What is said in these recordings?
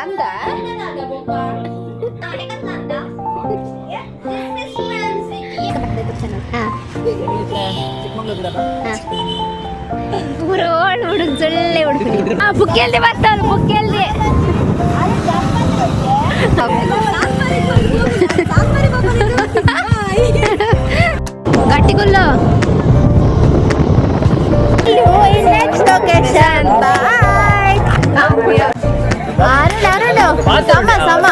ಅಂದ ಪೂರ ಓಡ್ ಹುಡುಗ ಜೊಳ್ಳೆ ಹುಡುಗ. ಬುಕ್ಕೆಲ್ದೆ ಬರ್ತಾರ ಬುಕ್ಕೆಲ್ದೆ. ಗಟ್ಟಿಗುಲ್ಲು. Next location. Bye. Arun Arun ಸಮ ಸಮ.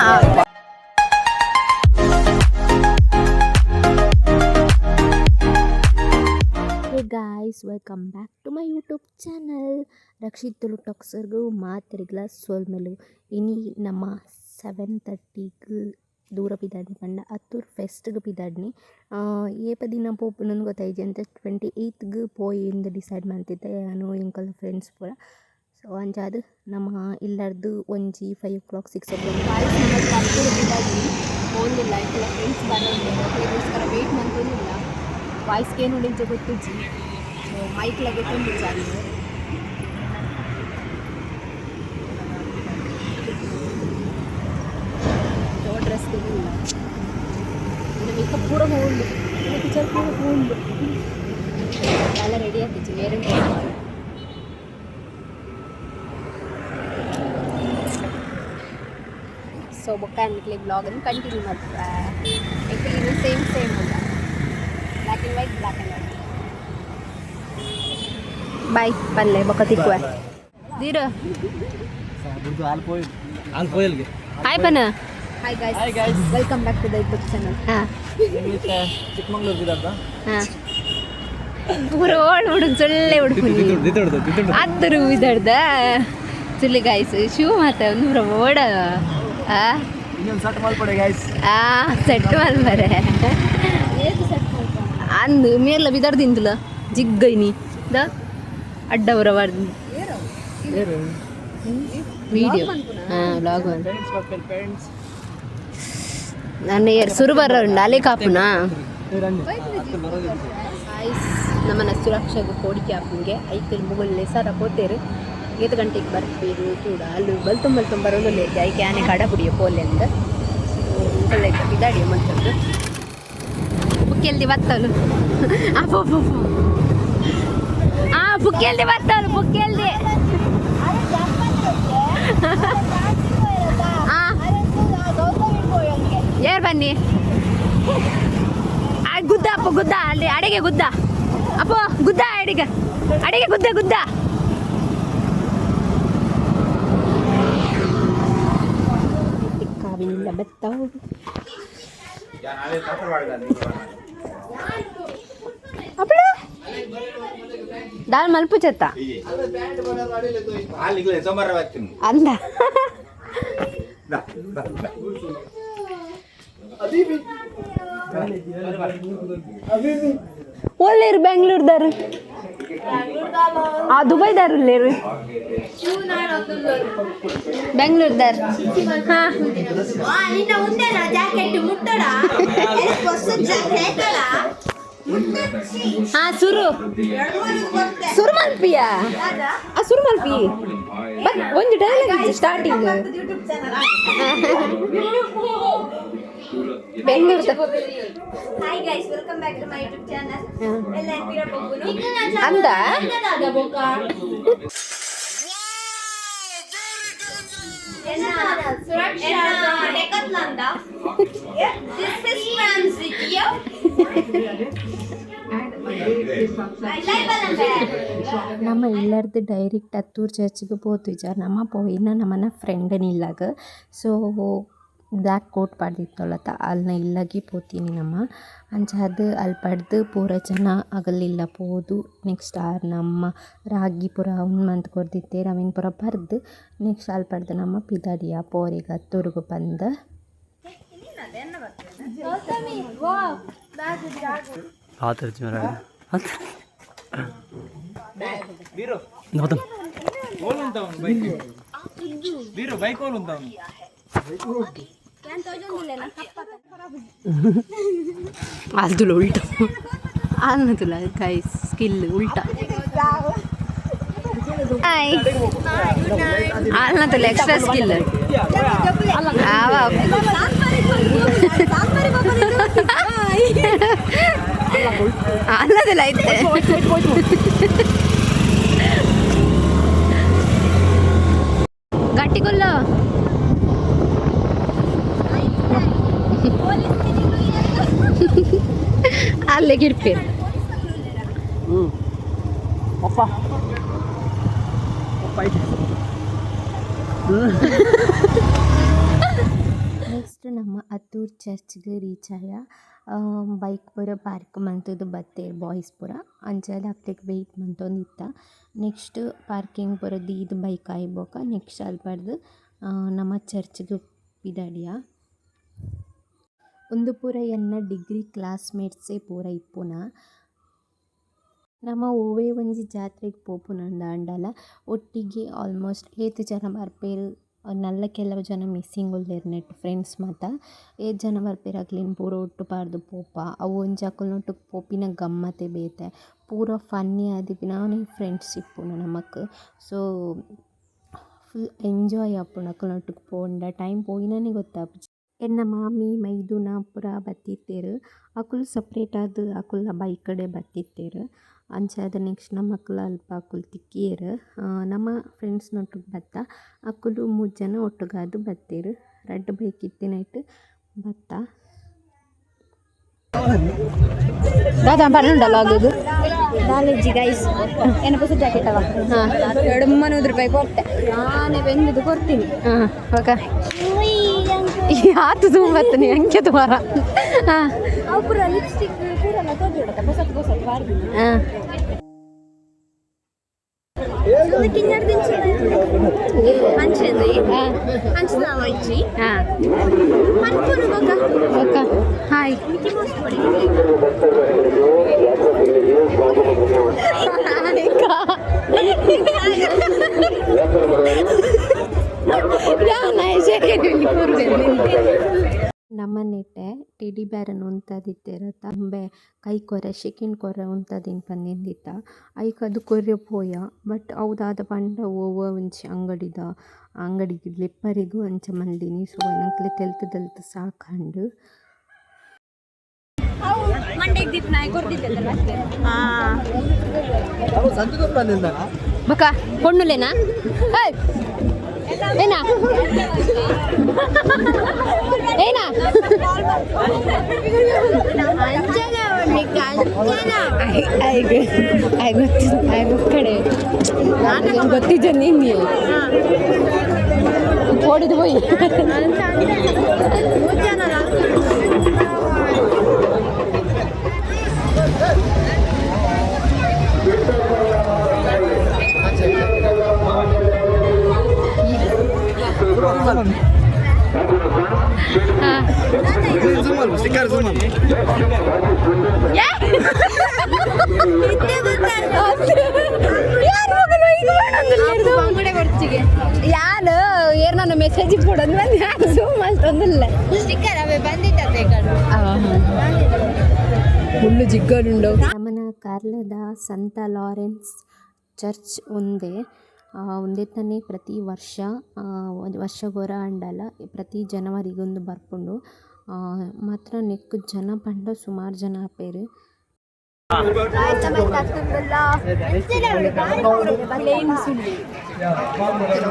Hey guys, welcome back to my YouTube channel Rakshit Tulu ಟಾಕ್ಸರ್ಗು ಮಾತೆರಿಗ್ಲ ಸೋಲ್ಮೆಲು. ಇನಿ ನಮ್ಮ 7:30ಗೆ ದೂರ ಪಿದಾಡ್ನಿ ಪಂಡ ಅತ್ತೂರು ಫೆಸ್ಟ್ಗೆ ಪಿದಾಡ್ನಿ. ಏಪ ದಿನ ಪೋಪುನಂದು ಗೊತ್ತಾಯ್ಜಿ ಅಂತ 28ಗೆ ಪೋಯಿ ಇಂದು ಡಿಸೈಡ್ ಮಂತಿತ್ತೆ ಯಾನು ಎಂಕಲ್ನ ಫ್ರೆಂಡ್ಸ್ ಪೂರ. ಸೊ ಅಂಚಾದ್ ನಮ್ಮ ಇಲ್ಲರ್ದು ಒಂಜಿ 5 ಓ ಕ್ಲಾಕ್, 6 ಓ ಕ್ಲಾಕ್. ಗಾಯ್ಸ್, ನಮ್ಮ ಅತ್ತೂರು ಪಿದಾಡ್ನಿ ಪೋಂದಿಲ್ಲ. ಎಂಕಲ್ನ ಫ್ರೆಂಡ್ಸ್ ಬರೋದು, ಅಕ್ಲೆಗೋಸ್ಕರ ವೇಟ್ ಮಂತೊಂದಿಲ್ಲ. ವಾಯ್ಸ್ ಕೇನುಂಡಿಂಚ ಗೊತ್ತುಜ್ಜಿ. ಸೊ ಮೈಕ್ ಲಗೆತೊಂದು ಜಾಲಿ. ಡ್ರೆಸ್ ಇಲ್ಲ. ಮೇಕಪ್ ಪೂರ ಹೋಂಡು, ಪಿಕ್ಚರ್ ಪೂರ ಹೋಂಡು. ಎಲ್ಲ ರೆಡಿ ಆಗ್ತಿತ್ತು ಬೇರೆ. ಸೊ ಬೊಕ್ಕ ಅಂದ್ಲೆ ಬ್ಲಾಗನ್ನು ಕಂಟಿನ್ಯೂ ಮಾಡ್ತಾರೆ. ಇದು ಸೇಮ್ ಸೇಮ್ ಅಲ್ಲ, black and white, black and white. Bye ಪಲ್ಲೆ ಬೊಕ್ಕ ತಿಕ್ಕುವ ದೀರ. ಹಾಯ್ ಪನ. Hi guys, welcome back to the YouTube channel. ಹಾಂ. ಚಿಕ್ಕಮಂಗ್ಳೂರು. ಹಾಂ, ಪೂರ ಓಡ್ ಹುಡುಗ ಜೊಳ್ಳೆ ಹುಡುಗ. ಅದ್ದರು ಇದರ್ದ ಚುಲ್ಲಿ ಗಾಯ್ಸ್. ಶಿವ ಮಾತ ಒಂದು ಓಡ. ಆ. ಇನ್ನೊಂದು ಸೆಟ್ ಮಲ್ಪಡೆ ಗಾಯ್ಸ್. ಆ ಸೆಟ್ ಮಲ್ಪರೆ ಅಂದು ಮೇರ್ಲ ಬಿದರ್ದಿಂದಲ ಜಿಗ್ಗೈನಿ the ಅಡ್ಡವರ ವಿಡಿಯೋ. ಹಾಂ, ವ್ಲಾಗ್. ಪೇರೆಂಟ್ಸ್ ಬರ್ತಾರೆ, ಪೇರೆಂಟ್ಸ್. ನನ್ನ ಏರ್ ಸುರು ಬರ ಉಂಡು ಅಲೆ ಕಾಪುನಾ. ಗಾಯ್ಸ್, ನಮ್ಮನ ಸುರಕ್ಷೆಗೆ ಕೋಡಿಕೆ ಆಪುಂಗೆ ಐತಲ್ ಮುಗುಲ್ಲೆ ಸರ ಪೋತೇರು. ಏತ್ ಗಂಟೆಗೆ ಬರ್ಪೇರು ತೂಡ. ಅಲ್ಲಿ ಬಲ್ತೊಂಬ ಬಲ್ತೊಂಬ ಬರೋದಿಲ್ಲ. ಐಕೆ ಆನೆ ಕಡ ಪುಡಿಯ ಪೋಲೆ ಅಂದ ಒಳ್ಳೆ ಬಿದಾಡಿ ಮಂತದ್ದು. ಬುಕ್ಕೆಲ್ದಿ ಬತ್ತಲು. ಅಪ್ಪೋ, ಆ ಬುಕ್ಕೆಲ್ದಿ ಬತ್ತಲು ಬುಕ್ಕೆಲ್ದಿ. ಆ ಏರ್ ಬನ್ನಿ. ಆ ಗುದ್ದ ಅಪ್ಪ, ಗುದ್ದ ಅಲ್ಲಿ ಅಡಿಗೆ ಗುದ್ದ ಅಪ್ಪ, ಗುದ್ದ ಅಡಿಗೆ, ಅಡಿಗೆ ಗುದ್ದ ಗುದ್ದ. ಕಾವಿನಿಂದ ಬೆತ್ತವು. ಅಪ್ಪಳ ದಾಲ್ ಮಲ್ಪು ಚೆತ್ತ. ಅಂದ. ಒಳ್ಳೇರು ಬೆಂಗಳೂರ್ದಾರು, ಆ ದುಬೈದಾರು ಉಲ್ಲೇರು, ಬೆಂಗಳೂರ್ದಾರ್. ಹಾ. ನಿನ್ನ ಉಂಡೆನಾ ಜಾಕೆಟ್ ಮುಟ್ಟಡ ಹೊಸ ಜಾಕೆಟ್. ಹಾ, ಸುರು ಸುರು ಮಲ್ಪಿಯಾ. ಆ ಸುರು ಮಲ್ಪಿ. ಬಟ್ ಒಂದು dialogue starting. Bengaluru. Hi guys, welcome back to my YouTube channel. ಎಲ್ಲ ಪಿರ ಪೊಪ್ಪುನು. ಅಂದ. ಸುರಕ್ಷಾ ಡೆಕತ್ಲಾಂದ. This is from ಸಿಟಿಯೋ. ನಮ್ಮ ಇಲ್ಲರ್ದು ಡೈರೆಕ್ಟ್ ಅತ್ತೂರು ಚರ್ಚ್ಗೆ ಪೋತುಜ. ನಮ್ಮ ಪೋಯಿನ ನಮ್ಮನ ಫ್ರೆಂಡನ ಇಲ್ಲಾಗ. So black coat ಪಾಡ್ದಿತ್ತೊಳತ ಅಲ್ನ ಇಲ್ಲಾಗಿ ಪೋತೀನಿ ನಮ್ಮ. ಅಂಚಾದ್ ಅಲ್ ಪಡ್ದು ಪೂರ ಜನ ಅಗಲಿಲ್ಲ ಪೋದು ನೆಕ್ಸ್ಟ್ ಆರ್ ನಮ್ಮ ರಾಗಿ ಪೂರ ಉಂದು ಮಂತ್ ಕೊರ್ದಿತ್ತೆರ್. ಅವೆನ್ ಪೂರ ಪರ್ದು ನೆಕ್ಸ್ಟ್ ಅಲ್ ಪಡ್ದು ನಮ್ಮ ಪಿದಾಡಿಯ ಪೋರೆಗ್ ಅತ್ತೂರುಗು ಪಂದ್. ಬೀರು ಓಲ್ ಉಂಟವನು ಬೈಕ್, ಬೀರು ಬೈಕ್ ಓಲ್ ಉಂಟವನು. ಅಲ್ದುಲ ಉಲ್ಟ ಆಲ್ನದುಲ ಗೈಸ್, ಸ್ಕಿಲ್ ಉಲ್ಟ. ಹಾಯ್. ಆಲ್ನತಲ್ಲ ಎಕ್ಸ್ಟ್ರಾ ಸ್ಕಿಲ್ ಆವ. ಅಲ್ಲದಲ್ಲ ಐತೆ. ಗಟ್ಟಿಗುಲ್ಲ. ಅಲ್ಲೇ ಗಿರ್ಪೇರು. ಪಪ್ಪ ಪಪ್ಪ ಐತೆ. ನೆಕ್ಸ್ಟ್ ನಮ್ಮ ಅತ್ತೂರು ಚರ್ಚ್ಗೆ ರೀಚ್ ಆಯ. ಬೈಕ್ ಪೂರ ಪಾರ್ಕ್ ಮಂತುದು ಬತ್ತೇರ್ ಬಾಯ್ಸ್ ಪೂರ. ಅಂಚಾದ್ ಅಕ್ಲೆಗ್ ವೆಯ್ಟ್ ಮಂತೊಂದಿತ್ತ. ನೆಕ್ಸ್ಟ್ ಪಾರ್ಕಿಂಗ್ ಪೂರ ದೀದ್ ಬೈಕ್ ಆಯಿ ಬೊಕ ನೆಕ್ಸ್ಟ್ ಅಲ್ಪರ್ದ್ ನಮ ಚರ್ಚ್ಗ್ ಪಿದಡಿಯ. ಉಂದು ಪೂರ ಎನ್ನ ಡಿಗ್ರಿ ಕ್ಲಾಸ್ಮೇಟ್ಸೇ ಪೂರ ಇಪ್ಪುನ. ನಮ ಒವ್ವೆ ಒಂಜಿ ಜಾತ್ರೆಗ್ ಪೋಪುನಂದಾಂಡಲ ಒಟ್ಟಿಗೆ ಆಲ್ಮೋಸ್ಟ್ ಏತ್ ಜನ ಬರ್ಪೆರ್. ನಲ್ಲ ಕೆಲವು ಜನ ಮಿಸ್ಸಿಂಗ್ ಉಲ್ಲೆರ್ ನೆಟ್ಟ್ ಫ್ರೆಂಡ್ಸ್ ಮಾತ. ಏತ್ ಜನ ಬರ್ಪೆರ್ ಅಕ್ಲೆನ್ ಪೂರ ಒಟ್ಟು ಪಾಡ್ದ್ ಪೋಪ. ಅವು ಒಂಜಿ ಅಕಲ್ನೊಟ್ಟುಗು ಪೋಪಿನ ಗಮ್ಮತೆ ಬೇತೆ. ಪೂರ ಫನ್ನಿ ಆದಿಪ್ಪುನ ಫ್ರೆಂಡ್ಸ್ ಇಪ್ಪುನು ನಮಕ್. ಸೊ ಫುಲ್ ಎಂಜಾಯ್ ಆಪುಂಡು ಅಕಲ್ನೊಟ್ಟುಗು ಪೋಂಡ. ಟೈಮ್ ಪೋಯಿನನೆ ಗೊತ್ತಾಪುಜಿ. ಎನ್ನ ಮಾಮಿ ಮೈದುನ ಪೂರ ಬತ್ತಿತ್ತೆರ್. ಅಕುಲು ಸಪ್ರೇಟ್ ಆದ್ ಅಕಲ್ನ ಬೈಕ್ ಡೆ ಬತ್ತಿತ್ತೆರ್. ಅಂಚಾದ್ ನೆಕ್ಸ್ಟ್ ನಮಕ್ಲ ಅಲ್ಪ ಅಕುಲು ತಿಕ್ಕಿಯೆರ್. ನಮ ಫ್ರೆಂಡ್ಸ್ ನೊಟ್ಟುಗು ಬತ್ತ. ಅಕುಲು ಮೂಜಿ ಜನ ಒಟ್ಟುಗಾದ್ ಬತ್ತೆರ್. ರಡ್ಡ್ ಬೈಕ್ ಇತ್ತಿನೈಟ್ ಬತ್ತ. ದಾದಾ ಪನ್ನುಂಡಲ್ಲ ಆಗುದು. ಕಾಲೇಜಿ ಗೈಸ್, ಏನ ಹೊಸ ಜಾಕೆಟ್ ಅವ? 200 ರೂಪಾಯಿ ಕೊಟ್ಟೆ ನಾನೇ, ಬೆಂದದ್ದು ಕೊಡ್ತೀನಿ. ಹಾಂ, ಓಕೆ. ಯಾತು ತುಂಬತ್ತನಿ ಅಂಕೆ ತುಮಾರ. ಹಾಂ. ಅವು ಪೂರ ಲಿಪ್ಸ್ಟಿಕ್ ಪೂರ ಎಲ್ಲ ತೋಜುಡತ್ತ, ಹೊಸತ್ ಹೊಸತ್ ಬಾರ್ದು. ಹಾಂ. ಅಂಚೆಂದು ಅಂಚದ ಇಜ್ಜಿ. ಹಾಂ. ಪನ್ಪುನು ಬೊಕ. Okay, hi. ಮಿಕ್ಕಿ ಮೌಸ್ ಕೊಡಿ. ನಮ್ಮ ನೆಟ್ಟೆ ಟೆಡಿ ಬೇರನ್ ಉಂತದಿತ್ತೆರ್ ತಂಬೆ ಕೈ ಕೊರೆ ಶೇಕ್ ಕೊರೆ ಉಂತದಿನ್ ಪಂದಿಂದಿತ್ತ. ಐಕ್ ಅದು ಕೊರ್ಯ ಪೋಯ. ಬಟ್ ಅವು ದಾದ ಪಂಡ ಒವ್ವಾ ಒಂಜಿ ಅಂಗಡಿದ ಅಂಗಡಿಗ್ ಲೆಪ್ಪರೆಗ್ ಅಂಚ ಮಲ್ದಿನಿ. ಸೊ ಎಂಕ್ಲೆ ತೆಲ್ತ್ ತೆಲ್ತ್ ಸಾಕಾಂಡ್. ಮಂಡೆಗೆ ದೀಪ್ ನಾಯಿ ಕೊಡ್ತಿದ್ದಲ್ಲ ಮತ್ತೆ. ಬಕ್ಕ ಪೊಣ್ಣುಲೇನಾ? ಏಯ್, ಏನಾ ಏನಾ? ಗೊತ್ತಿ ಕಡೆ ಗೊತ್ತಿದ್ದ ನೀನು ಓಡಿದು ಹೋಯ್. Sticker zoom. ಯಾರು ಏರ್ ನನ್ನ ಮೆಸೇಜ್ ಕೊಡೋದು ಬಂದು ಯಾರು ಝೂಮ್ ಮಲ್ತೊಂದಿಲ್ಲ. ಸ್ಟಿಕ್ಕರ್ ಅವೇ ಬಂದಿದ್ದ. ಫುಲ್ಲು ಜಿಗ್ಗಡುಂಡು. ನಮನ ಕಾರ್ಲದ ಸಂತ ಲಾರೆನ್ಸ್ ಚರ್ಚ್ ಒಂದೇ ಉಂದೆತನೆ ಪ್ರತಿ ವರ್ಷ ಒಂಜಿ ವರ್ಷಗೊರ ಆಂಡಲ ಪ್ರತಿ ಜನವರಿಗೊಂದು ಬರ್ಪುಂಡು. ಮಾತ್ರ ನೆಕ್ಕ್ ಜನ ಪಂಡ ಸುಮಾರ್ ಜನ ಆಪೆರ್.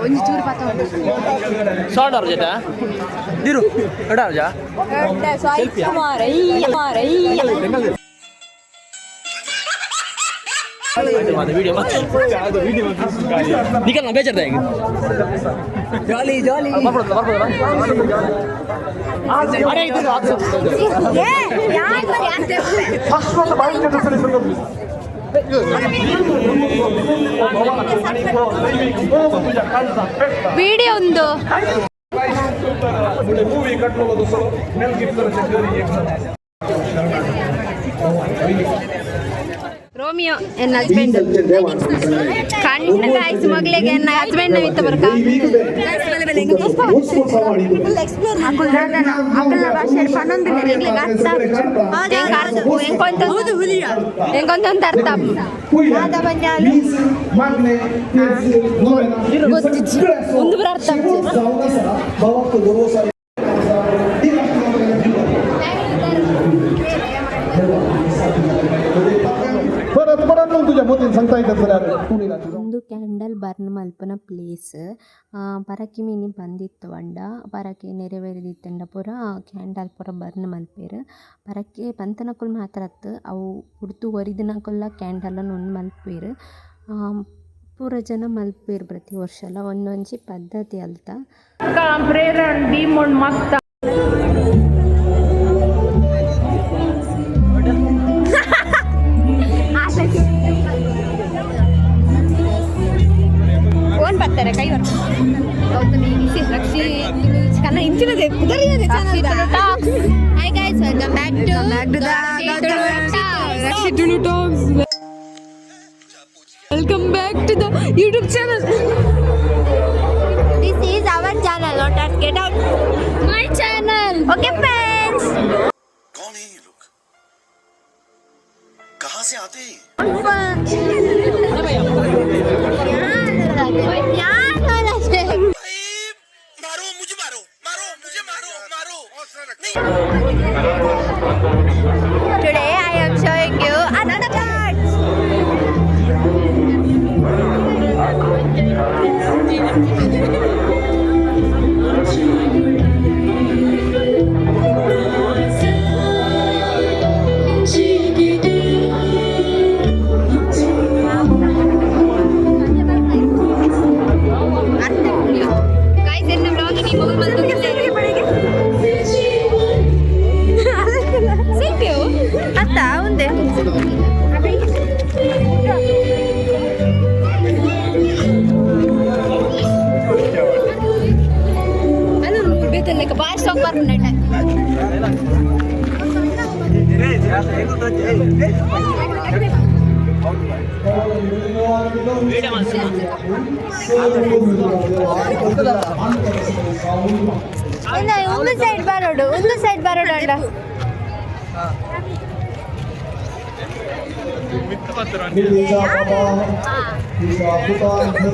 ಒಂಜಿ ಚೂರು ಪಾತ. ಸೌಂಡ್ ಅವ್ರ ಜೊತೆ ದಿರು ಎಡ. ಕುಮಾರ್ ಕುಮಾರ್. ವಿಡಿಯೋ ನಿಕಲ್ ಬೇಜಾರ್ದ ಈಗ. ಜಾಲಿ ಜಾಲಿ ಬರ್ಬೋದಲ್ಲ, ಬರ್ಬೋದಲ್ಲ. ಅರೆ, ಇದು ವಿಡಿಯೋ ಒಂದು. ರೋಮಿಯೋ ಎನ್ನ ಹಸ್ಬೆಂಡ್ ಕಣ್ಣು ಗಾಯ್ಸ್ ಮಗಳಿಗೆ ಎನ್ನ ಹಸ್ಬೆಂಡ್ ಇತ್ತ ಬರ್ಕ. ಎಂಕೊಂತೊಂದು ಅರ್ಥ ಗೊತ್ತಿಜ್ಜಿ ಒಂದು ಬರ ಅರ್ಥ. परत परत मग तुझ्या मतीन सांगता येत जाल्यार तूं. ಉಂದು ಕ್ಯಾಂಡಲ್ ಬರ್ನ್ ಮಲ್ಪುನ ಪ್ಲೇಸ್. ಪರಕೆ ಮಿನಿ ಬಂದಿತ್ತು ಪಂಡ ಪರಕೆ ನೆರವೇರಿದಿತ್ತುಂಡ ಪೂರ ಕ್ಯಾಂಡಲ್ ಪೂರ ಬರ್ನ್ ಮಲ್ಪೆರ್. ಪರಕೆ ಪಂತನಕುಲು ಮಾತ್ರ ಅತ್ತ್, ಅವು ಬುಡ್ದು ಒರಿದಿನಕುಲ್ಲ ಕ್ಯಾಂಡಲ್ ನ್ ಉಂದು ಮಲ್ಪುವೆರ್. ಪೂರ ಜನ ಮಲ್ಪುವೆರ್ ಪ್ರತಿ ವರ್ಷಲ. ಉಂದೊಂಜಿ ಪದ್ಧತಿ ಅಲ್ತ. ಪ್ರೇರಣ್ ಮತ್ತ. ಫೋನ್ ಬರ್ತಾರೆ ಕೈ. ಗೌತಮಿ ರಕ್ಷಿ ಕನ್ನ ಇಂಚಿನದೆ ಪುದರಿನದೆ. Hi guys, welcome back to Rakshi Tulu Talks. Welcome back to the YouTube channel. This is our channel, not us. Get out. My channel. Okay, friends. कौन है ये लोग? कहां से आते हैं ये? भाई, मारो मुझे, मारो मारो मुझे, मारो मारो नहीं। Today I am showing you another church. Guys, ಎನ್ನ vlog ನಿ ಮೊಬೈಲ್ ಬಂದು ಸೆಲ್ಫಿ ಅತ್ತ ಉಂದೆ. ಅಲ್ಲ ಬೇತಲ್ಲ ಬಾಯ್ ಸ್ಟಾಕ್ ಬರ್ಪುಂಡ. ಒಂದು ಸೈಡ್ ಬರೋಡು, ಒಂದು ಸೈಡ್ ಬರೋಡು ಅಣ್ಣ.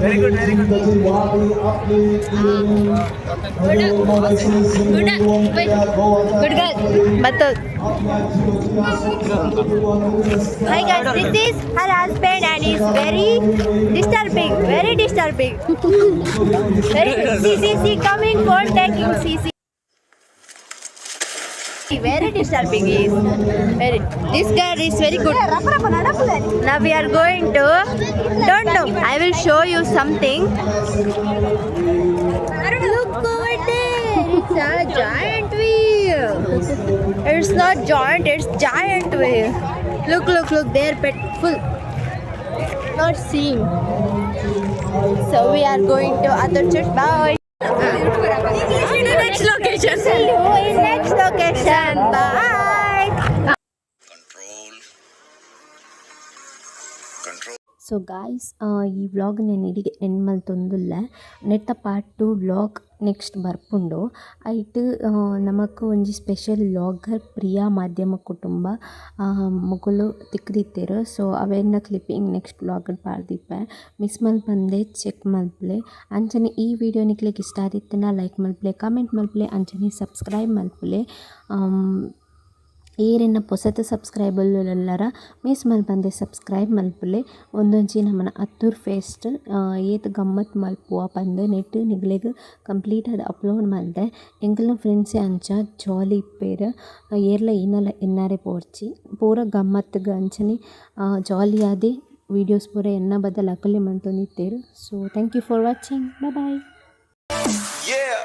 Very good, very good. Good girl ಬತ್ತು. Hi guys, this is her husband and he's very disturbing, very disturbing. Very see, see, see, coming phone taking, see, see. Very disturbing he is. Very. This girl is very good. Now we are going to, don't know. I will show you something. Look over there. It's a giant wheel. It's not giant, it's giant wheel. Look, look, look, there, pet full. Not seeing. So we are going to other church. Bye. Next location. See you in next location. Bye. Control, control. So guys, ಈ vlog ನಾನು ಇಡಿಗೆ and ಮಲ್ತೊಂದುಲ್ಲೆ. ನೆತ್ತ part 2 vlog next ಬರ್ಪುಂಡು. ಐಟ್ ನಮಕ್ ಒಂಜಿ special vlogger Priya ಮಾಧ್ಯಮ ಕುಟುಂಬ ಮೊಕುಲು ತಿಕ್ದಿತ್ತೆರ್. ಸೊ ಅವೆನ್ನ ಕ್ಲಿಪ್ಪಿಂಗ್ ನೆಕ್ಸ್ಟ್ ವ್ಲಾಗ್ ಪಾಡ್ದಿಪ್ಪೆ. ಮಿಸ್ ಮಲ್ಪಂದೆ ಚೆಕ್ ಮಲ್ಪುಲೆ. ಅಂಚನೆ ಈ ವಿಡಿಯೋ ನಿಕ್ಲೆಗ್ ಇಷ್ಟ ಆದಿತ್ತ್ಂಡ ಲೈಕ್ ಮಲ್ಪುಲೆ, ಕಮೆಂಟ್ ಮಲ್ಪುಲೆ, ಅಂಚನೆ ಸಬ್ಸ್ಕ್ರೈಬ್ ಮಲ್ಪುಲೆ. ಏರೆನ್ನ ಪೊಸತ್ ಸಬ್ಸ್ಕ್ರೈಬರ್ ಉಲ್ಲೆರ ಮಿಸ್ ಮಲ್ಪಂದೆ ಸಬ್ಸ್ಕ್ರೈಬ್ ಮಲ್ಪುಲೆ. ಉಂದೊಂಜಿ ನಮನ ಅತ್ತೂರ್ ಫೆಸ್ಟ್ ಏತ್ ಗಮ್ಮತ್ ಮಲ್ಪುವ ಪಂದ್ ನೆಟ್ಟ್ ನಿಕ್ಲೆಗ್ ಕಂಪ್ಲೀಟ್ ಆದ್ ಅಪ್ಲೋಡ್ ಮಲ್ದೆ. ಎಂಕಲ್ನ ಫ್ರೆಂಡ್ಸೆ ಅಂಚ ಜಾಲಿ ಇಪ್ಪೆರ್. ಏರ್ಲ ಇನಲ ಎನ್ನಾರೆ ಪೋಡ್ಚಿ, ಪೂರ ಗಮ್ಮತ್ಗ್ ಅಂಚನೆ ಜಾಲಿ ಆದೆ ವೀಡಿಯೋಸ್ ಪೂರ ಎನ್ನ ಬದಲ್ ಅಕುಲೆ ಮಂತೊಂದಿತ್ತೆರ್. So thank you for watching, bye bye. Yeah.